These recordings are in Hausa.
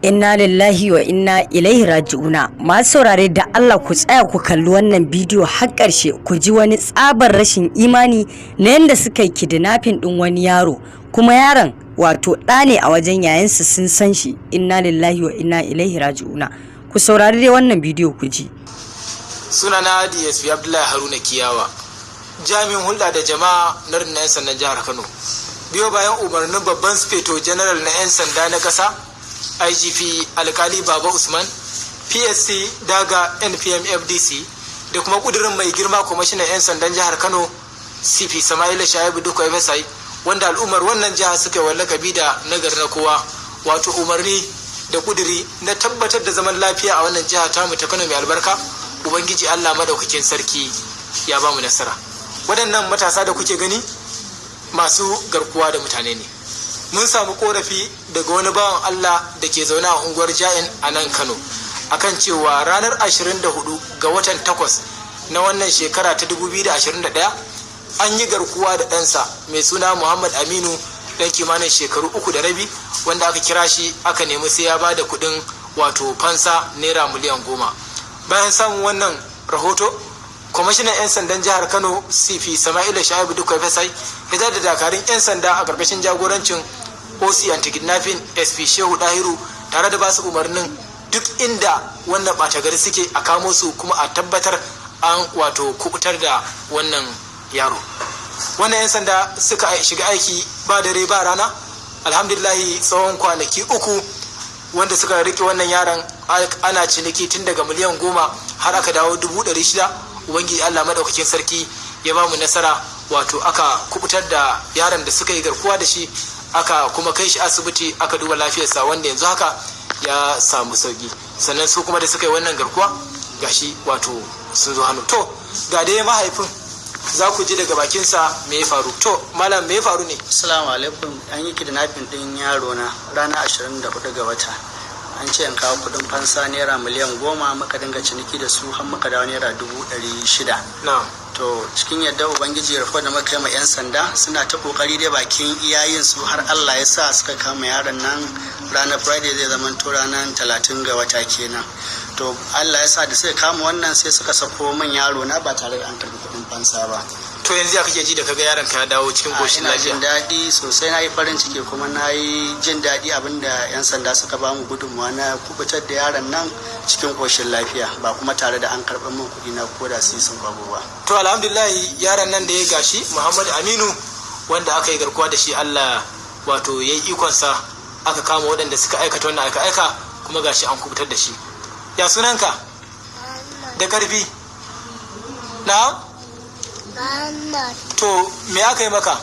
Inna lillahi wa inna ilaihi raji'una. Masu saurare, da Allah ku tsaya ku kalli wannan bidiyo har ƙarshe, ku ji wani tsabar rashin imani na yadda suka yi kidnapping ɗin wani yaro, kuma yaron wato ɗa ne a wajen yayansu, sun san shi. Inna lillahi wa inna ilaihi raji'una. Ku saurari dai wannan bidiyo ku ji. Sunana DSP Abdullahi Haruna Kiyawa, jami'in hulɗa da jama'a na rundunar 'yan sandan jihar Kano. Biyo bayan umarnin babban Sufeto General na 'yan sanda na ƙasa, IGP Alkali Baba Usman, PSC daga NPM FDC, da kuma ƙudurin mai girma kwamishinan 'yan sandan jihar Kano, CP Sama'ila Shaibu Dikko FSI, wanda al'ummar wannan jiha suka yi lakabi da nagari na kowa, wato umarni da ƙuduri na tabbatar da zaman lafiya a wannan jiha tamu ta Kano mai albarka, Ubangiji Allah Madaukakin Sarki ya ba mu nasara. Waɗannan matasa da kuke gani masu garkuwa da mutane ne. Mun samu korafi daga wani bawan Allah da ke zaune a unguwar Ja'in a nan Kano akan cewa ranar 24 ga watan 8 na wannan shekara ta 2021 an yi garkuwa da ɗansa mai suna Muhammad Aminu, ɗan kimanin shekaru 3.5, wanda aka kira shi aka nemi sai ya ba da kuɗin wato fansa naira miliyan 10. Bayan samun wannan rahoto, kwamishinan 'yan sandan jihar Kano, CP Sama'ila Shaibu Dikko FSI, ya da dakarun 'yan sanda a karkashin jagorancin OC Anti-Kidnapping, SP Shehu Dahiru, tare da basu umarnin duk inda wannan ɓata gari suke a kamo su, kuma a tabbatar an wato kubutar da wannan yaro. Wannan 'yan sanda suka shiga aiki ba dare ba rana. Alhamdulillahi, tsawon kwanaki 3 wanda suka rike wannan yaron, ana ciniki tun daga miliyan 10 har aka dawo 600,000. Ubangiji Allah Madaukakin Sarki ya ba mu nasara, wato aka kubutar da yaron da suka yi garkuwa da shi, aka kuma kai shi asibiti aka duba lafiyarsa, wanda yanzu haka ya samu sauki. Sannan su kuma da suka yi wannan garkuwa, gashi wato sun zo hannu. To, ga dai mahaifin, za ku ji daga bakinsa me ya faru. To malam, me ya faru ne? Assalamu alaikum. An yi kidnapping din yaro na ranar 24 ga wata. An ce in kawo kudin fansa naira miliyan 10. Muka dinga ciniki da su har muka dawo naira 600,000. To, cikin yadda Ubangiji, rufe da muka yi ma 'yan sanda, suna ta kokari dai bakin iyayin su har Allah ya sa suka kama yaron nan. Ranar Friday zai zama to ranar 30 ga wata kenan. To, Allah ya sa da suka kama wannan, sai suka sako min yaro na ba tare da an karbi kudin fansa ba. To, yanzu ya kake ji da kaga yaron ka ya dawo cikin koshin Ina lafiya? jin daɗi sosai. Na yi farin ciki kuma na yi jin daɗi abinda 'yan sanda suka ba mu gudunmawa na kubutar da yaron nan cikin koshin lafiya, ba kuma tare da an karɓar min kuɗi na ko da sisin kwabo ba. To, alhamdulillah, yaron nan da ya gashi Muhammad Aminu, wanda aka yi garkuwa da shi, Allah wato ya yi ikonsa aka kama waɗanda suka aikata wannan aika-aika, kuma gashi an kubutar da shi. Ya sunanka? Da karfi na. To, me aka yi maka?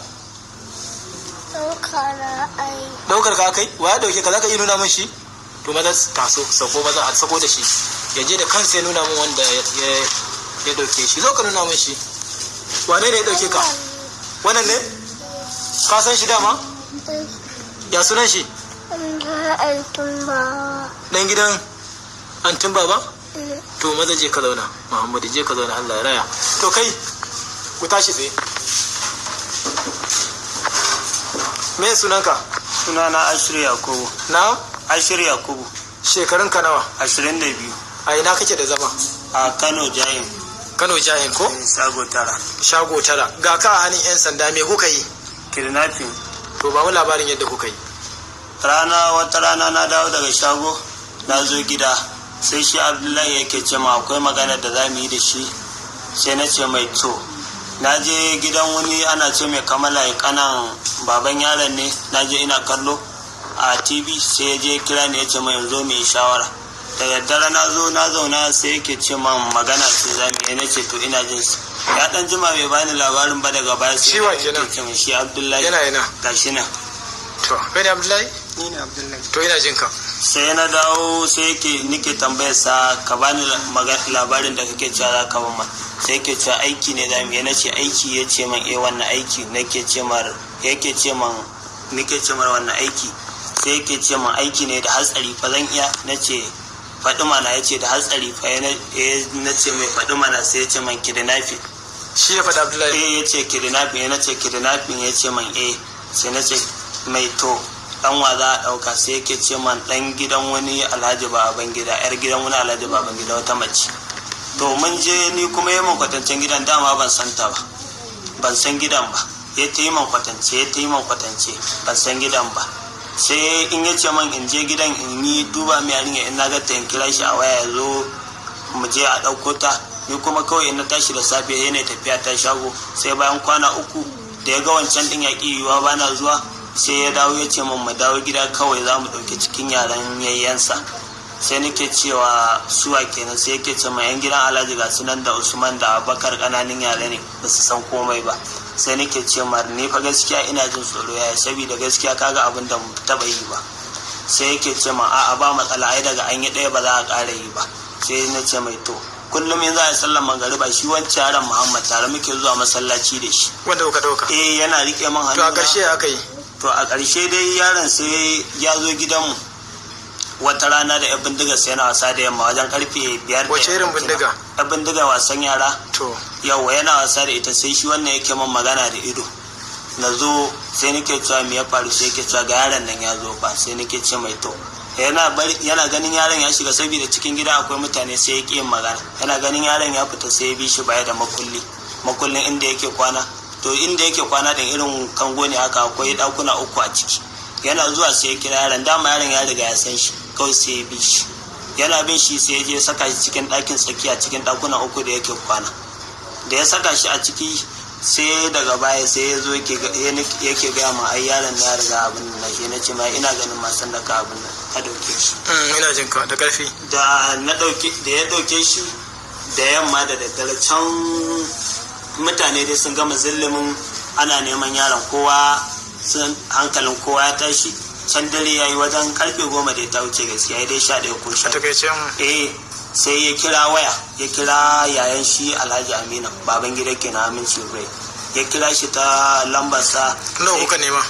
Daukar ka kai? Wa ya dauke ka? Zaka iya nuna min shi? To, maza taso, sako, maza a sako da shi, ya je da kansa ya nuna min wanda ya dauke shi. Zo ka nuna min shi. Wane ne ya dauke ka? Wannan ne? Ka san shi dama? Ya sunan shi? Dan gidan antin baba. To, maza je ka zauna. Muhammadu, je ka zauna. Allah ya raya. To kai, ku tashi tsaye. Me sunanka? Sunana Ashiru Yakubu. Na? Ashiru Yakubu. Shekarun ka nawa? 22. A ina kake da zama? A Kano, Jayin. Kano Jayin ko? Shago 9. Shago 9. Ga ka a hannun 'yan sanda, me kuka yi? Kidnapping. To, ba mu labarin yadda kuka yi. Rana wata rana na dawo daga shago, na zo gida, sai shi Abdullahi yake ce ma akwai magana da za mu yi da shi. Sai na ce mai to. Na je gidan wani ana ce mai Kamala, kanan baban yaron ne. Na je ina kallo a TV, sai ya je kira ni, ya ce mai yanzu mu yi shawara. Da daddare na zo na zauna, sai yake ce man magana ce za mu yi. Na ce to, ina jin su. Ya dan jima bai bani labarin ba, daga baya sai Shi wa yake kenan? ce min shi Abdullahi. Yana ina? Gashi nan. To, kai ne Abdullahi? Ni ne Abdullahi. To, ina jin ka. Sai na dawo, sai yake nike tambayar sa, ka bani labarin da kake cewa za ka ban. Sai yake cewa aiki ne za mu yi. Na ce aiki? Ya ce man eh, wannan aiki. Nake ce mar, yake ce man, nake ce mar wannan aiki. Sai yake ce man aiki ne da hatsari fa, zan iya? Na ce faɗi mana. Ya ce da hatsari fa. Na ce mai faɗi mana. Sai ya ce man kidnapping. Shi ya faɗa, Abdullahi? Eh, ya ce kidnapping. Ya na ce kidnapping? Ya ce man eh. Sai na ce mai to. Dan wa za a ɗauka? Sai yake ce man dan gidan wani Alhaji Baban Gida, yar gidan wani Alhaji Baban Gida, wata mace. To mun je, ni kuma yi min kwatancen gidan, dama ban san ta ba, ban san gidan ba. Ya ta yi min kwatance, ya ta yi min kwatance, ban san gidan ba. Sai in ya ce man in je gidan in yi duba mai yarinya, in na ga ta in kira shi a waya ya zo mu je a ɗauko ta. Ni kuma kawai in na tashi da safe sai na tafiya ta shago. Sai bayan kwana 3 da ya ga wancan din ya ƙi yiwuwa, bana zuwa, sai ya dawo ya ce min mu dawo gida kawai, za mu ɗauki cikin yaran yayyansa. Sai nake cewa suwa kenan? Sai yake ce ma yan gidan Alhaji, ga su nan da Usman da Abubakar, ƙananan yara ne, ba su san komai ba. Sai nake ce mar ni fa gaskiya ina jin tsoro yaya, saboda gaskiya kaga abin da mu taɓa yi ba. Sai yake ce ma a'a, ba matsala, ai daga an yi ɗaya ba za a ƙara yi ba. Sai na ce mai to. Kullum in za a yi sallar magariba, shi wancan yaron Muhammad, tare muke zuwa masallaci da shi. Wanda kuka ɗauka? Eh, yana rike min hannu. To a ƙarshe aka yi? To a ƙarshe dai yaron sai ya zo gidanmu wata rana da yan bindiga, sai yana wasa da yamma wajen karfe 5 da Wace irin bindiga? Yan bindiga wasan yara. To. Yawa, yana wasa da ita. Sai shi wannan yake min magana da ido na zo. Sai nake cewa me ya faru? Sai yake cewa ga yaron nan ya zo ba. Sai nake ce mai to. Yana bari, yana ganin yaron ya shiga, saboda cikin gida akwai mutane, sai ya ƙi yin magana. Yana ganin yaron ya fita, sai ya bi shi baya da makulli, makullin inda yake kwana. To inda yake kwana din irin kango ne haka, akwai ɗakuna uku a ciki. Yana zuwa sai ya kira yaron, dama yaron ya riga ya san shi. Kawai sai ya bi shi, yana bin shi sai ya je saka shi cikin ɗakin tsakiya cikin ɗakuna uku da yake kwana. Da ya saka shi a ciki, sai daga baya sai ya zo yake gaya ma ai yaron ya riga abin nan. Shi na ce ma ina ganin ma san da ka abin nan ka dauke shi. Ina jin ka da ƙarfi. Da na dauke, da ya dauke shi da yamma da daddare can, mutane dai sun gama zillimin ana neman yaron, kowa sun hankalin kowa ya tashi. Can dare ya yi wajen karfe 10 da ya ta wuce, gaskiya dai 11 ko A 11. takaice. Eh, sai ya kira waya, ya kira yayan shi Alhaji Aminu Baban Gida kenan, Aminci Rai, ya kira shi ta lambarsa. Nawa kuka nema?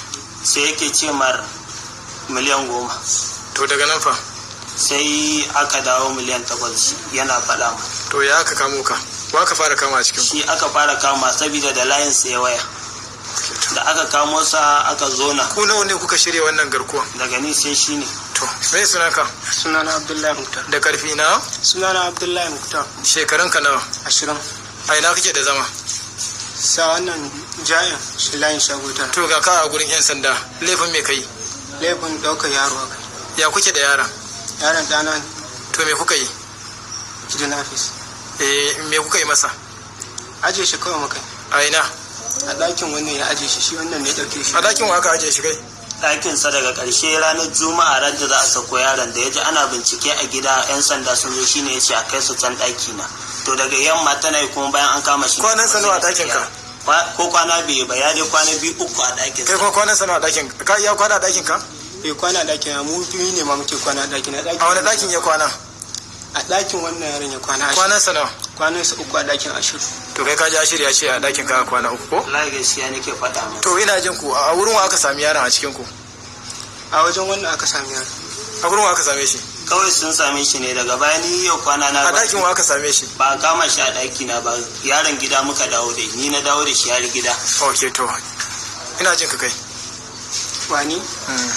Sai yake ce mar miliyan 10. To daga nan fa? Sai aka dawo miliyan 8 yana faɗa ma. To ya aka kamo ka? Wa ka fara kama a cikin ku? Shi aka fara kama, saboda da layin sai waya da aka kamo sa aka zona. Ku nawa ne kuka shirya wannan garkuwa? Daga ni sai shi ne. To me sunanka? Sunana Abdullahi Muktar. Da karfi na. Sunana Abdullahi Muktar. Shekarun ka nawa? 20. A ina kake da zama? Sa wannan ja'in shi layin shago tara. To ga ka a gurin yan sanda, laifin me kai? Laifin ɗaukar yaro aka. Ya kuke da yaron? Yaron ɗana ne. To me kuka yi? Kidnappers. Eh, me kuka yi masa? Aje shi kawai muka yi. A ina? A ɗakin wannan ya aje shi, shi wannan ne ya ɗauke shi. A ɗakin wa aka ajiye shi kai? Ɗakinsa. Daga ƙarshe ranar Juma'a, ran da za a sako yaron, da ya ji ana bincike a gida, 'yan sanda sun zo, shine ya ce a kai su can ɗaki na. To daga yamma tana yi kuma bayan an kama shi. Kwanan sa nawa a ɗakin ka? Ko kwana biyu ba, ya je kwana biyu uku a ɗakin. Kai kuma kwanan sa nawa a ɗakin ka? Ya kwana a ɗakin ka? Bai kwana a ɗakin na, mu biyu ne ma muke kwana a ɗakin na. A wani ɗakin ya kwana? A ɗakin wannan yaron ya kwana. Kwanan sa nawa? Kwanan sa 3 a ɗakin Ashiru. To kai ka ji Ashir ya ce a ɗakin ka kwana 3 ko? Wallahi gaskiya nake faɗa masa. To ina jin ku. A wurin wa aka sami yaron a cikin ku? A wajen wannan aka sami yaron. A gurin wa aka same shi? Kawai sun same shi ne daga baya, ni yau kwana na A ɗakin wa aka same shi? Ba a kama shi a ɗaki na ba, yaron gida muka dawo da ni, na dawo da shi har gida. Ok, to ina jin ka kai. Wani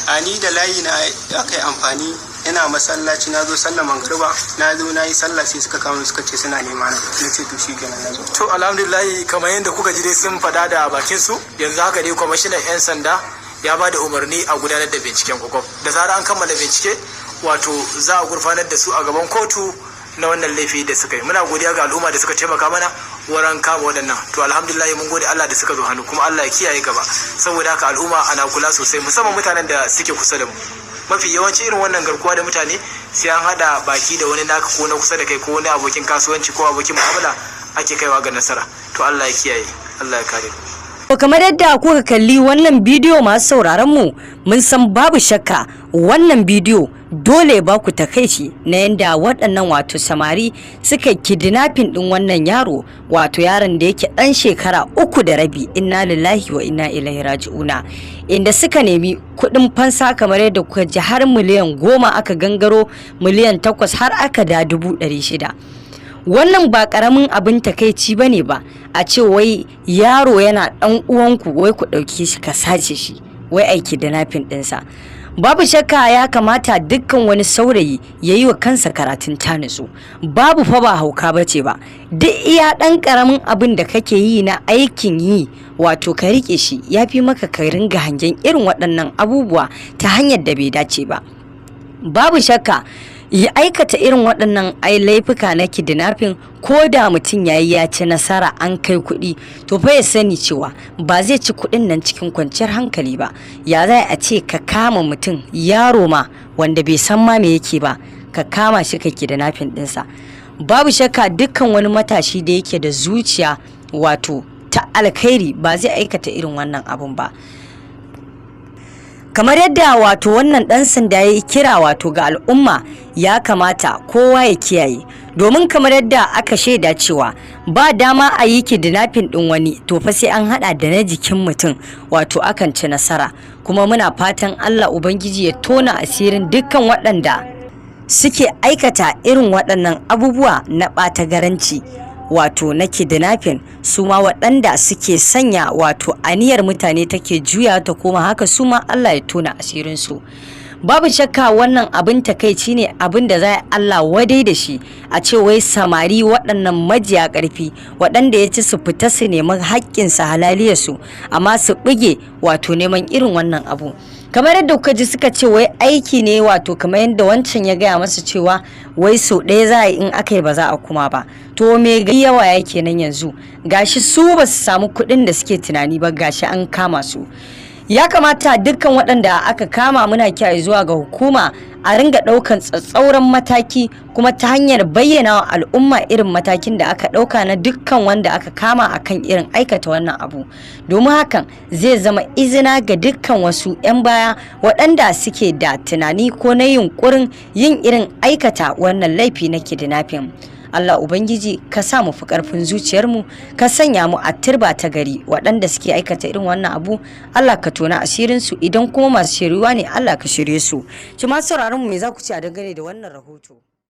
a ni da layi na aka yi amfani. Ina masallaci, na zo sallar magriba, na zo na yi sallah, sai suka kama suka ce suna nema na. Na ce to shi kenan, na zo. To alhamdulillah, kamar yadda kuka ji dai sun faɗa da bakin su. Yanzu haka dai kwamishinan 'yan sanda ya ba da umarni a gudanar da binciken kwakwaf. Da zarar an kammala bincike, wato za a gurfanar da su a gaban kotu na wannan laifi da suka yi. Muna godiya ga al'umma da suka taimaka mana wurin kama waɗannan. To alhamdulillah, mun gode Allah da suka zo hannu, kuma Allah ya kiyaye gaba. Saboda haka al'umma ana kula sosai, musamman mutanen da suke kusa da mu. Mafi yawanci irin wannan garkuwa da mutane sai an hada baki da wani naka ko na kusa da kai ko wani abokin kasuwanci ko abokin mu'amala ake kaiwa ga nasara. To Allah ya kiyaye, Allah ya kare. To kamar yadda kuka kalli wannan bidiyo, masu sauraron mu, mun san babu shakka wannan bidiyo dole ba ku takaici na yadda waɗannan wato samari suka kidnapping ɗin wannan yaro, wato yaron da yake ɗan shekara 3 da rabi. Inna lillahi wa inna ilaihi raji'una. Inda suka nemi kuɗin fansa, kamar yadda kuka ji, har miliyan 10 aka gangaro miliyan 8 har aka da 600,000. Wannan ba karamin abin takaici ba ne ba, a ce wai yaro yana dan uwanku, wai ku ɗauke shi ka sace shi, wai aiki da nafin ɗinsa. Babu shakka ya kamata dukkan wani saurayi ya yi wa kansa karatun ta nutsu. Babu fa ba hauka bace ba. Duk iya ɗan ƙaramin abin da kake yi na aikin yi, wato ka riƙe shi, ya fi maka ka ringa hangen irin waɗannan abubuwa ta hanyar da bai dace ba. Babu shakka ya aikata irin waɗannan ai laifuka na kidnapping, ko da mutum yayi ya ci nasara an kai kuɗi, to fa ya sani cewa ba zai ci kuɗin nan cikin kwanciyar hankali ba. Ya za a ce ka kama mutum, yaro ma wanda bai san ma me yake ba, ka kama shi ka kidnapping ɗinsa? Babu shakka dukkan wani matashi da yake da zuciya wato ta alkhairi ba zai aikata irin wannan abun ba. Kamar yadda wato wannan ɗan sanda ya yi kira wato ga al'umma, ya kamata kowa ya kiyaye, domin kamar yadda aka shaida cewa ba dama a yi kidnapping ɗin wani, to fa sai an hada da na jikin mutum wato akan ci nasara. Kuma muna fatan Allah Ubangiji ya tona asirin dukkan waɗanda suke aikata irin waɗannan abubuwa na ɓata garanci, wato na kidnapping. Su ma waɗanda suke sanya wato aniyar mutane take juya ta koma haka, su ma Allah ya tona asirinsu. Babu shakka wannan abin takaici ne, abin da za Allah wadai da shi, a ce wai samari waɗannan majiya ƙarfi, waɗanda ya ci su fita su nemi haƙƙinsu halaliyarsu, amma su buge wato neman irin wannan abu. Kamar yadda kuka ji suka ce wai aiki ne, wato kamar yadda wancan ya gaya masa cewa wai sau ɗaya za a yi, in aka yi ba za a kuma ba. To me gari yawa ya kenan? Yanzu gashi su ba su samu kuɗin da suke tunani ba, gashi an kama su. Ya kamata dukkan waɗanda aka kama, muna kiyaye zuwa ga hukuma a ringa ɗaukan tsatsauran mataki, kuma ta hanyar bayyana wa al'umma irin matakin da aka ɗauka na dukkan wanda aka kama akan irin aikata wannan abu, domin hakan zai zama izina ga dukkan wasu 'yan baya waɗanda suke da tunani ko na yunkurin yin irin aikata wannan laifi na kidnapping. Allah Ubangiji ka sa mu fi ƙarfin zuciyarmu, ka sanya mu a turba ta gari. Waɗanda suke aikata irin wannan abu, Allah ka tona asirinsu, idan kuma masu shiryuwa ne, Allah ka shirye su. Ci masu sauraron mu, me za ku ce a dangane da wannan rahoto?